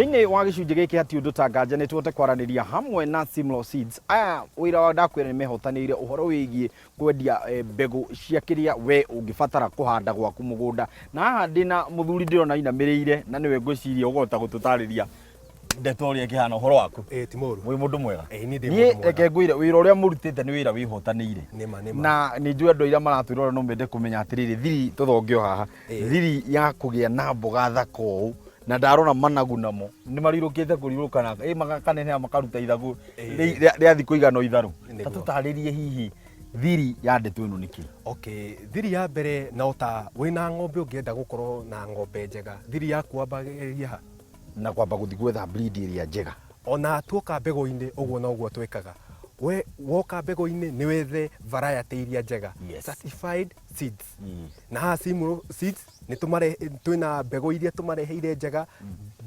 Thĩinĩ wa gĩcunjĩ gĩkĩ hatirĩ ũndũ ta nganja nĩ tũhote kwaranĩria hamwe na Simlaw Seeds. Aya wĩra wao ndakwĩra nĩ mehotanĩire ũhoro wĩgiĩ kwendia mbegũ cia kĩrĩa we ũngĩbatara kũhanda gwaku mũgũnda. Na haha ndĩna mũthuri ndĩrona ainamĩrĩire na nĩwe ngwĩciria ũkũhota gũtũtarĩria ndeto ũrĩa ĩkĩhana. Ũhoro waku? Ĩĩ ti mũru. Wĩ mũndũ mwega? Ĩĩ niĩ ndĩ Niĩ mũndũ mwega. reke ngwĩre wĩra ũrĩa mũrutĩte nĩ wĩra wĩhotanĩire. Nĩma nĩma. Na nĩ njũĩ andũ arĩa maratwĩrora no mende kũmenya atĩrĩrĩ, thiri tũthonge o haha. Ĩĩ. Thiri ya kũgĩa na mboga thaka ũũ na ndarora managu namo nĩ marirũkĩte kũrirũka na ĩ makaneneha makaruta ithagu Ĩĩ. rĩa thikũ igana o itharũ. Nĩguo. Ta tũtarĩrie hihi thiri ya ndeto ĩno nĩ kĩ? Okay, thiri ya mbere no ta wĩna ng'ombe ũngĩenda gũkorwo na ng'ombe njega, thiri yaku wambagĩrĩria ha? Na kwamba gũthiĩ gwetha breed ĩrĩa njega. Ona tuoka mbegũ-inĩ ũguo noguo twĩkaga. We woka mbegũ-inĩ nĩ wethe variety iria njega. Certified seeds. Na haha Simlaw Seeds nĩ tũmare, twĩna mbegũ iria tũmareheire njega,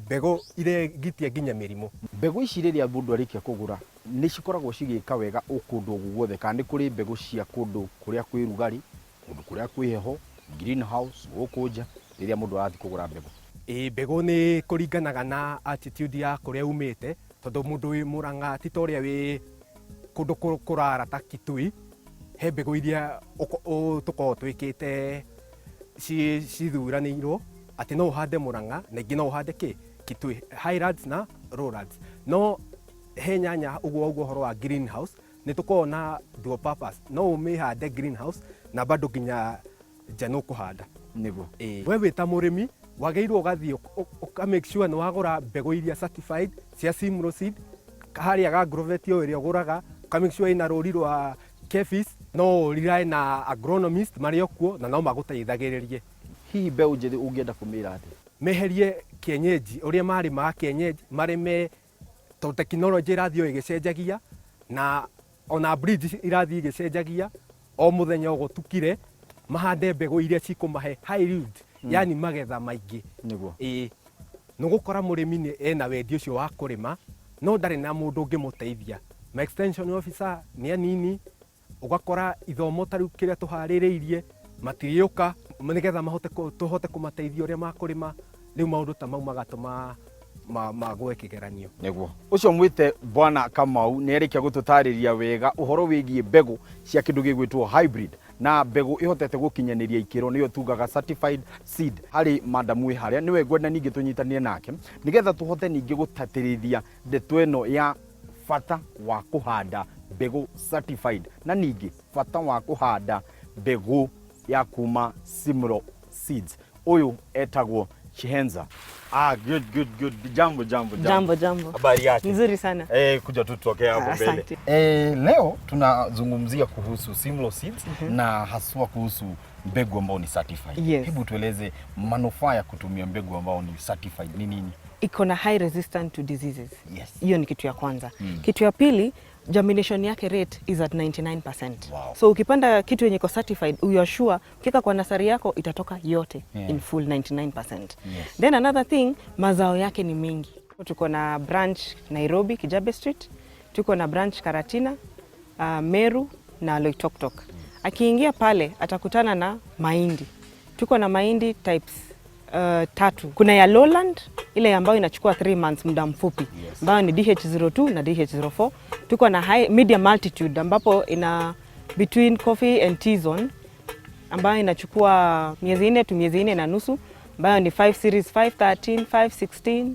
mbegũ iregitia nginya mĩrimũ. Mbegũ ici rĩrĩa mũndũ arĩkia kũgũra nĩ cikoragwo cigĩka wega o kũndũ o guothe kana nĩ kũrĩ mbegũ cia kũndũ kũrĩa kwĩ rugarĩ, kũndũ kũrĩa kwĩ heho, green house, gũkũ nja, rĩrĩa mũndũ arathiĩ kũgũra mbegũ? Ĩĩ mbegũ nĩ kũringanaga na altitude ya kũrĩa umĩte, tondũ mũndũ wĩ Mũrang'a ti ta ũrĩa wĩ kũndũ kũrara ta Kitui, he mbegũ iria tũkoragwo twĩkĩte cithuranĩirwo atĩ no ũhande Mũrang'a na ingĩ no ũhande kĩ? Kitui, highlands na lowlands. No he nyanya ũguo ũguo ũhoro wa greenhouse, nĩ tũkoragwo na dual purpose, no ũmĩhande greenhouse na bado nginya nja nĩ ũkũhanda. Nĩguo. Ĩĩ. We wĩ ta mũrĩmi wagĩrĩirwo ũgathiĩ ũka make sure nĩ wagũra mbegũ iria certified cia Simlaw Seed, harĩa ga Agrovet o ĩrĩa ũgũraga, ũka make sure ĩna rũri rwa KEPHIS, no ũ rely na agronomist marĩ o kuo na no magũteithagĩrĩrie. Hihi mbeũ njĩthĩ ũngĩenda kũmĩra atĩa? Meherie kienyeji, ũrĩa marĩmaga kienyeji, marĩme tondũ tekinoronjĩ ĩrathiĩ o ĩgĩcenjagia na ona breeds irathiĩ igĩcenjagia o mũthenya o gũtukire, mahande mbegũ iria cikũmahe high yield, yani magetha maingĩ. Nĩguo. Ĩĩ. Nĩ ũgũkora mũrĩmi nĩ ena wendi ũcio wa kũrĩma no ndarĩ na mũndũ ũngĩmũteithia. Ma extension officer nĩ anini, ũgakora ithomo ta rĩu kĩrĩa tũharĩrĩirie matirĩũka nĩgetha mahote tũhote kũmateithia ũrĩa makũrĩma, rĩu maũndũ ta mau magatũma magwe kĩgeranio. Nĩguo. Ũcio mwĩte Bwana Kamau nĩ arĩkia gũtũtarĩria wega ũhoro wĩgiĩ mbegũ cia kĩndũ gĩgwĩtwo hybrid na mbegũ ĩhotete gũkinyanĩria ikĩro nĩyo tugaga certified seed. Harĩ madam wĩ harĩa nĩwe ngwenda ningĩ tũnyitanĩre nake nĩgetha tũhote ningĩ gũtatĩrithia ndeto ĩno ya bata wa kũhanda mbegũ certified na ningĩ bata wa kũhanda mbegũ ya kuma Simlaw Seeds. Ũyũ etagwo Chihenza. Ah, good, good, good. Jambo, jambo, jambo. Jambo, jambo. Habari yake? Nzuri sana. Kuja tu tutokee hapo mbele. Asante. Leo tunazungumzia kuhusu Simlaw Seeds na haswa kuhusu mbegu ambao ni certified. Hebu tueleze manufaa ya kutumia mbegu ambao ni certified ni nini? Iko na high resistant to diseases. Hiyo ni kitu ya kwanza. Kitu ya pili, germination yake rate is at 99%. Wow. So ukipanda kitu yenye iko certified, you are sure ukiweka kwa nasari yako itatoka yote in full 99%. Then another thing, mazao yake ni mengi. Tuko na branch Nairobi, Kijabe Street, tuko na branch Karatina, Meru na Loitoktok. Akiingia pale atakutana na mahindi. Tuko na mahindi types tatu. Kuna ya lowland ile ambayo inachukua 3 months, muda mfupi, ambayo ni DH02 na DH04. Tuko na high, medium altitude ambapo ina between coffee and tea zone ambayo inachukua miezi 4 tu miezi 4 na nusu, ambayo ni 5 series, 513, 516,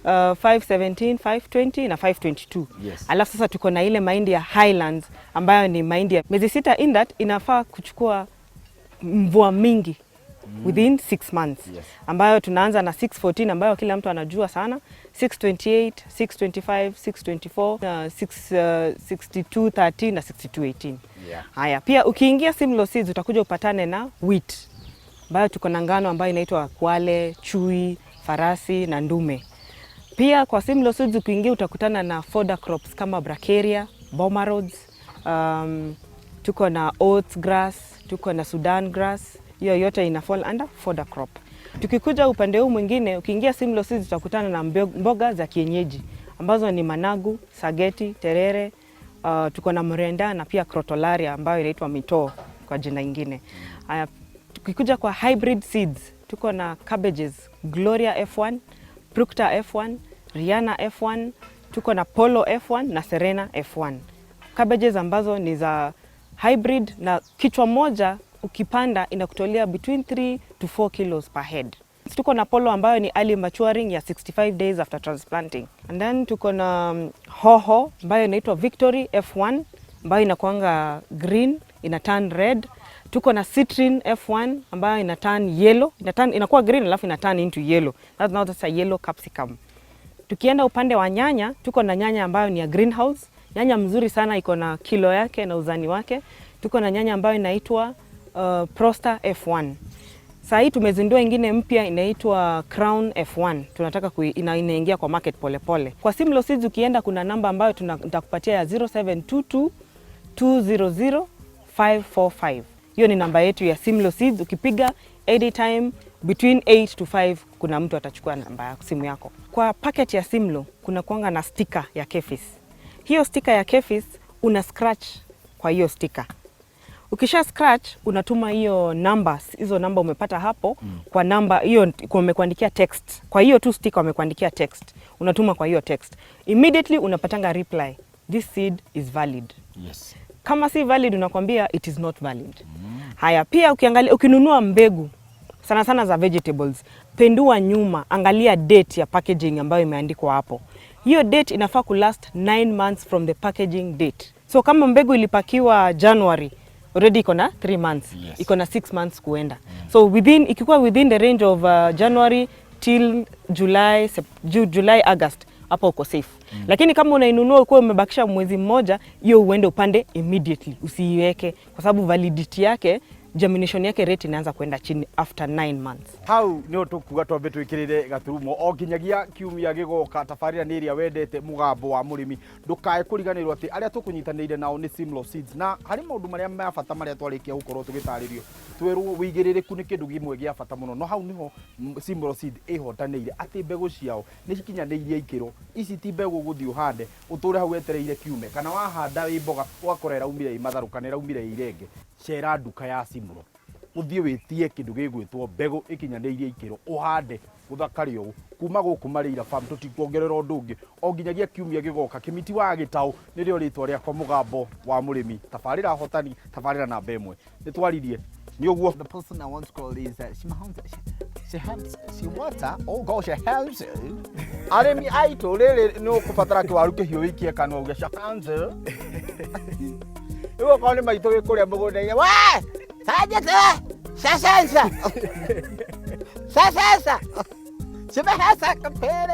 517, 520 na 522. Alafu sasa tuko na ile mahindi ya highlands ambayo ni mahindi ya miezi 6, in that inafaa kuchukua mvua mingi within 6 months. Ambayo tunaanza na 614 ambayo kila mtu anajua sana, 628, 625, 624, 6213 na 6218. Haya, pia ukiingia Simlaw Seeds utakuja upatane na wheat ambayo tuko na ngano ambayo inaitwa Kwale, Chui, Farasi na Ndume. Pia kwa Simlaw Seeds ukiingia utakutana na fodder crops kama Brachiaria, Boma Rhodes, tuko na oats grass, tuko na Sudan grass. Hiyo yote ina fall under fodder crop. Tukikuja upande huu mwingine, ukiingia Simlaw Seeds utakutana na mboga za kienyeji ambazo ni managu, sageti, terere, tuko na mrenda na pia crotalaria ambayo inaitwa mitoo kwa jina ingine. Haya, tukikuja kwa hybrid seeds, tuko na cabbages, Gloria F1, Proctor F1, Rihanna F1, tuko na Polo F1 na Serena F1. Cabbages ambazo ni za hybrid na kichwa moja ukipanda inakutolea between 3 to 4 kilos per head. Tuko na Polo ambayo ni early maturing ya 65 days after transplanting. And then tuko na hoho ambayo inaitwa Victory F1 ambayo inakuanga green, ina turn red. Tuko na Citrine F1 ambayo ina turn yellow, ina turn, inakuwa green alafu ina turn into yellow. That's a yellow capsicum. Tukienda upande wa nyanya, tuko na nyanya ambayo ni ya greenhouse, nyanya mzuri sana, iko na kilo yake na uzani wake. Tuko na nyanya ambayo inaitwa Prosta F1. Saa hii tumezindua ingine mpya inaitwa Crown F1. Tunataka inaingia kwa market polepole pole. Kwa Simlaw Seeds ukienda kuna namba ambayo nitakupatia ya 0722 200 545. Hiyo ni namba yetu ya Simlaw Seeds. Ukipiga anytime between 8 to 5 kuna mtu atachukua namba yako, simu yako. Kwa packet ya Simlaw kuna kuanga na sticker ya KEPHIS. Hiyo sticker ya KEPHIS una scratch kwa hiyo sticker. Ukisha scratch unatuma hiyo numbers, hizo namba umepata hapo kwa namba hiyo wamekuandikia text. Kwa hiyo tu sticker wamekuandikia text, unatuma kwa hiyo text. Immediately unapatanga reply, this seed is valid. Kama si valid unakwambia it is not valid. Haya, pia ukiangalia, ukinunua mbegu sana sana za vegetables, pendua nyuma, angalia date ya packaging ambayo imeandikwa hapo. Hiyo date inafaa kulast 9 months from the packaging date. So kama mbegu ilipakiwa January, already iko na 3 months. Iko na 6 months kuenda. So within, ikikuwa within the range of January till July, July, August, hapo uko safe. Lakini kama unainunua ukiwa umebakisha mwezi mmoja, hiyo uende upande immediately, usiiweke kwa sababu validity yake, germination yake rate inaanza kwenda chini after 9 months. Hau nä tå twambe twä kä rä re gaturumo o nginyagia kiumia gä goka. Tabarä nä ä rä a wendete, mũgambo wa mũrĩmi. Ndũkae kũriganĩrwo atĩ arĩa tũkũnyitanĩire nao nĩ Simlaw Seeds, na harĩ maũndũ marĩa ma bata marĩa twarĩkia gũkorwo tũgĩtarĩrio, twerwo wĩigĩrĩrĩku nĩ kĩndũ kĩmwe gĩa bata mũno, no hau nĩho Simlaw Seed ĩhotanĩire atĩ mbegũ ciao nĩ cikinyanĩirie ikĩro. Ici ti mbegũ gũthiĩ ũhande ũtũre hau wetereire kiume, kana wahanda wĩ mboga ũgakora ĩraumire ĩ matharũ kana ĩraumire ĩ irenge. Cera nduka ya Simlaw, ũthiĩ wĩtie kĩndũ gĩgwĩtwo mbegũ ĩkinyanĩirie ikĩro, ũhande gũthakare ũũ. Kuma gũkũ Marĩira Farm tũtikuongerera ũndũ ũngĩ o nginyagia kiumia gĩgoka. Kĩmiti wa Gĩtaũ nĩrĩo rĩtwa rĩakwa, mũgambo wa mũrĩmi, tabarĩra hotani, tabarĩra namba ĩmwe nĩ twaririe nĩ ũguo. The person I want to call is she helps, she water, oh gosh, she helps you. Arĩmi aitũ, rĩrĩ nĩ ũkũbatara kĩwaru kĩhiũ wĩikie kanua uge shakanze. Rĩu okorwo nĩ maitũ wĩ kũrĩa mũgũnda-inĩ, we sajete sasensa sasensa simehesa kapere.